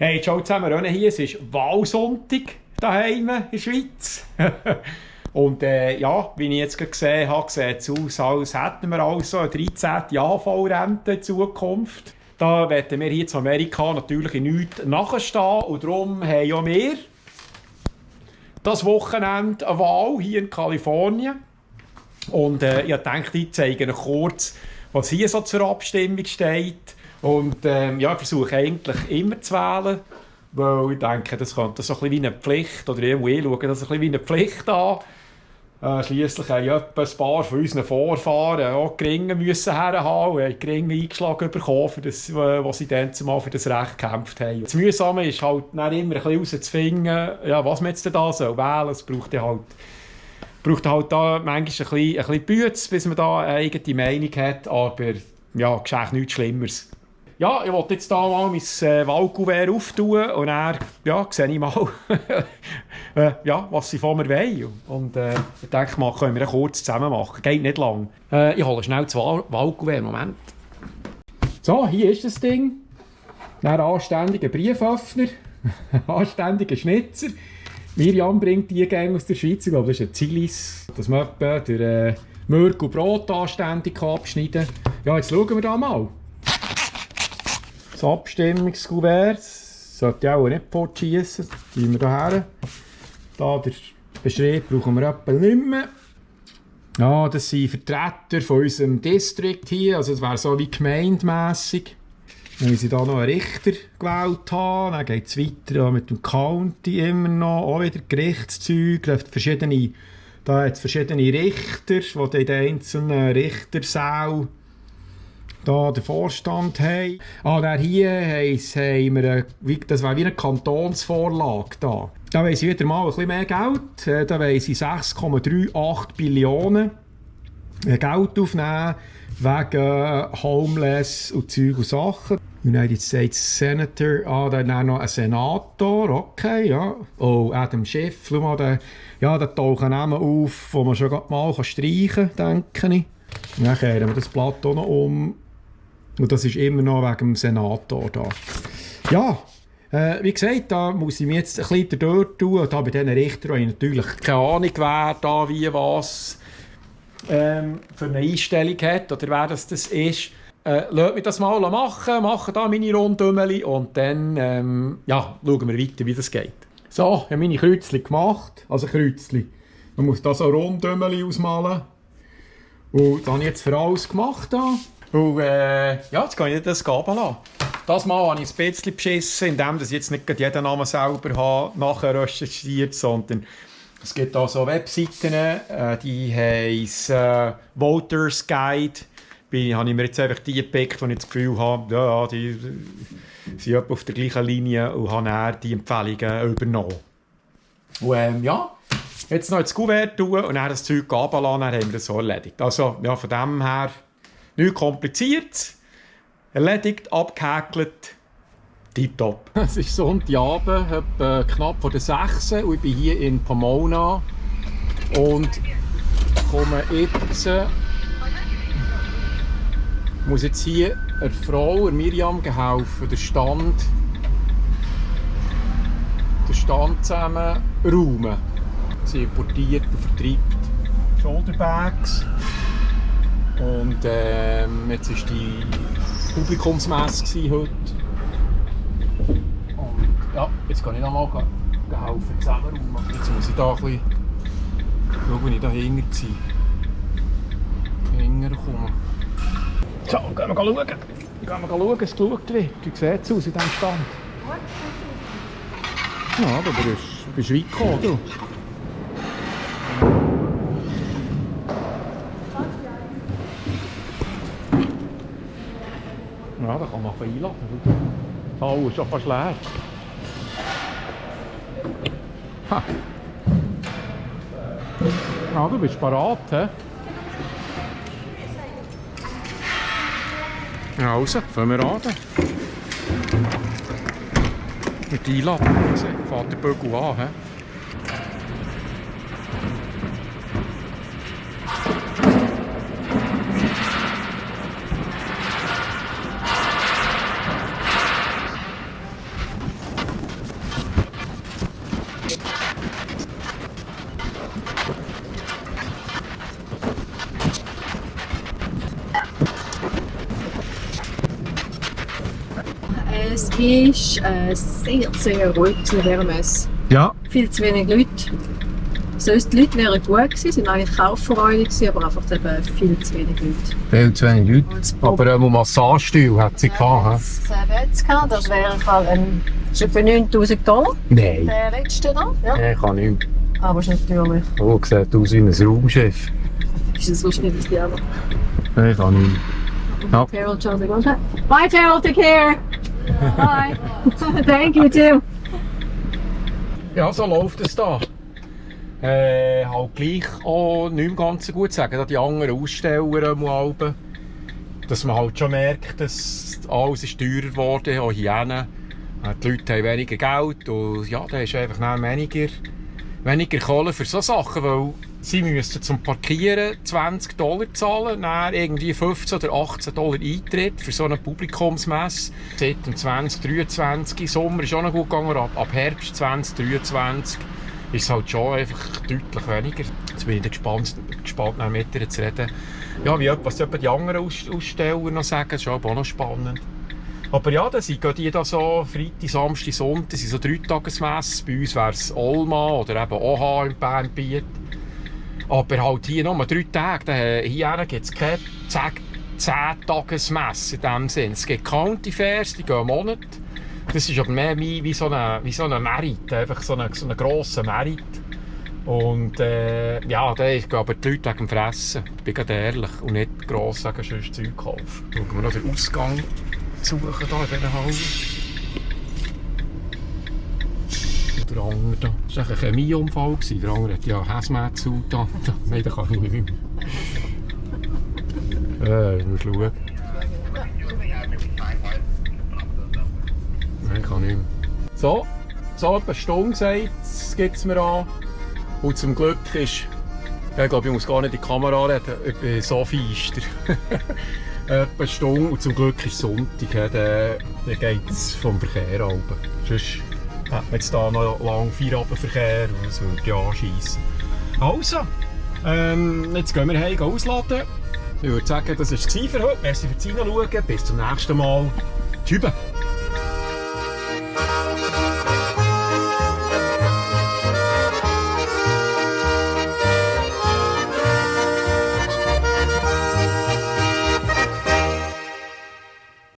Hey, ciao zusammen, René hier. Es ist Wahlsonntag daheim in der Schweiz. Und ja, wie ich jetzt gerade gesehen habe, sieht es aus, als hätten wir also eine 13. AV-Rente in Zukunft. Da werden wir hier in Amerika natürlich in nichts nachstehen. Und darum haben ja wir das Wochenende eine Wahl hier in Kalifornien. Und ich dachte, ich zeige Ihnen kurz, was hier so zur Abstimmung steht. Und ja, ich versuche eigentlich immer zu wählen, weil ich denke, das könnte so ein bisschen wie eine Pflicht, oder ich schaue das ein bisschen wie eine Pflicht an. Schliesslich haben ja ein paar von unseren Vorfahren auch Geringen müssen herhaben und haben Geringen eingeschlagen bekommen, für das, was sie dann zumal für das Recht gekämpft haben. Das Mühsame ist halt dann immer ein bisschen herauszufinden, ja, was man jetzt denn da soll wählen. Es braucht halt da manchmal ein bisschen Bütze, bis man da eine eigene Meinung hat, aber ja, geschieht nichts Schlimmeres. Ja, ich wollte jetzt hier mal mein Wahlkuvert auftun und dann ja, sehe ich mal, ja, was sie von mir wollen. Und ich denke mal, können wir kurz zusammen machen. Geht nicht lang. Ich hole schnell das Wahlkuvert. Moment. So, hier ist das Ding. Ein anständiger Brieföffner, anständiger Schnitzer. Miriam bringt die Gänge aus der Schweiz. Ich glaube, das ist ein Zilis, dass man etwa durch Mürk und Brot anständig abschneiden kann. Ja, jetzt schauen wir da mal. Das Abstimmungskuvert sollte ich auch nicht fortschießen. Das tun wir hierher. Da den Beschrieb brauchen wir etwa nicht mehr. Ja, das sind Vertreter von unserem District hier. Also, das wäre so wie gemeindemässig. Wenn sie da noch einen Richter gewählt haben, dann geht es weiter mit dem County immer noch. Auch wieder Gerichtszeug. Da hat es verschiedene Richter, die in den einzelnen Richtersälen da den Vorstand haben. Der hier haben wir, das wäre wie eine Kantonsvorlage da. Da wollen sie wieder mal ein bisschen mehr Geld. Da wollen sie 6,38 Billionen Geld aufnehmen wegen Homeless und Zeug und Sachen. United States Senator, da hat noch ein Senator, okay, ja. Oh, Adam Schiff, schau mal, da tauchen Namen auf, die man schon mal streichen kann, denke ich. Und dann kehren wir das Blatt auch noch um. Und das ist immer noch wegen dem Senator da. Ja, wie gesagt, da muss ich mich jetzt ein bisschen dort tun. Und da bei diesen Richtern habe ich natürlich keine Ahnung, wer da wie was für eine Einstellung hat oder wer das ist. Lasst mich das mal machen da meine Rundümmeli und dann ja, schauen wir weiter, wie das geht. So, ich habe meine Kreuzchen gemacht. Also Kreuzchen. Man muss da so Rundümmeli ausmalen. Und das habe ich jetzt für alles gemacht da. Und ja, jetzt kann ich das gehen lassen. Das Mal habe ich ein bisschen beschissen, indem ich jetzt nicht jeden Namen selber habe, nachher recherchiert, sondern es gibt da so Webseiten, die heissen Voters Guide. Habe ich mir jetzt einfach die gepickt, wo ich das Gefühl habe, ja, die sind auf der gleichen Linie und habe dann die Empfehlungen übernommen. Und ja, jetzt noch ins Kuvert tun und dann das Zeug runterlassen, dann haben wir das so erledigt. Also ja, von dem her nichts kompliziert, erledigt, abgehäkelt, tipptopp. Es ist Sonntagabend, knapp vor der 6 und ich bin hier in Pomona und komme jetzt, muss jetzt hier einer Frau, Miriam, helfen, den Stand zusammen räumen. Sie importiert und vertreibt Shoulderbags. Und jetzt war die Publikumsmesse heute. Und ja, jetzt kann ich noch mal helfen zusammenräumen. Jetzt muss ich da ein bisschen schauen, wenn ich da hinten komme. So, gehen wir schauen. Wie es geschaut wird. Wie sieht es aus in diesem Stand? Ja, aber du bist weit gekommen, du. Ja, da kann man einladen. Oh, ist schon fast leer. Ha. Ja, du bist parat, hä? Ja, also, fangen wir an. Mit einladen. Fährt der Bügel an, hä? ist sehr, sehr ruhig während es. Ja. Viel zu wenig Leute. Sonst die Leute wären gut gewesen, sind eigentlich kauffreudig gewesen, aber einfach eben viel zu wenig Leute. Viel zu wenig Leute. Aber einen Massagestil hat sie gehabt. Das wäre schon für $9.000. Nein. Der letzte da. Ja. Nein, kann nicht. Aber ist natürlich. Oh, sieht aus wie ein Raumschiff. Ist das so schlimm, wie die aber. Nein, kann nicht. Ja. Carol, ciao, bye Carol, take care. Bye. Thank you too. Ja, so läuft es da. Halt gleich auch nicht mehr ganz so gut sagen, die anderen Aussteller mal, dass man halt schon merkt, dass alles ist teurer geworden, auch hier hinten. Die Leute haben weniger Geld und ja, da ist einfach weniger Kohle für solche Sachen, weil sie müssten zum Parkieren $20 zahlen, dann irgendwie $15 oder $18 Eintritt für so eine Publikumsmesse. Seit dem 2023, Sommer ist auch noch gut gegangen, ab Herbst 2023 ist es halt schon einfach deutlich weniger. Jetzt bin ich gespannt mit ihr zu reden. Ja, was die anderen Aussteller noch sagen, das ist auch noch spannend. Aber ja, dann gehen die da so Freitag, Samstag, Sonntag, sind so 3-Tagesmesse. Bei uns wäre es Olma oder eben OH im Bernbiet. Aber halt hier nur 3 Tage. Hier gibt es keine 10-Tagesmesse in dem Sinn. Es gibt County Fairs, die gehen einen Monat. Das ist aber mehr wie so ein Merit, einfach so ein grosser Merit. Und ja, da gehen aber die Leute wegen dem Fressen, ich bin gerade ehrlich, und nicht gross wegen sonst Zeug kaufen. Schauen wir noch den Ausgang suchen hier in dieser Halle. Und der andere da, das war ein Chemieunfall. Der andere hat ja Hazmat-Suit an. Nein, den kann ich nicht mehr. Ich muss schauen. Nein, ich kann nicht mehr. So etwa eine Stunde gesagt, gibt es mir an. Und zum Glück ist, ich glaube, ich muss gar nicht in die Kamera reden, ich bin so feister. Etwa eine Stunde und zum Glück ist Sonntag, dann geht es vom Verkehr runter. Sonst hat man jetzt hier noch lange Feierabendverkehr und es würde ja anschiessen. Also, jetzt gehen wir heim ausladen. Ich würde sagen, das war es für heute. Merci fürs Reinschauen. Bis zum nächsten Mal. Tschüss.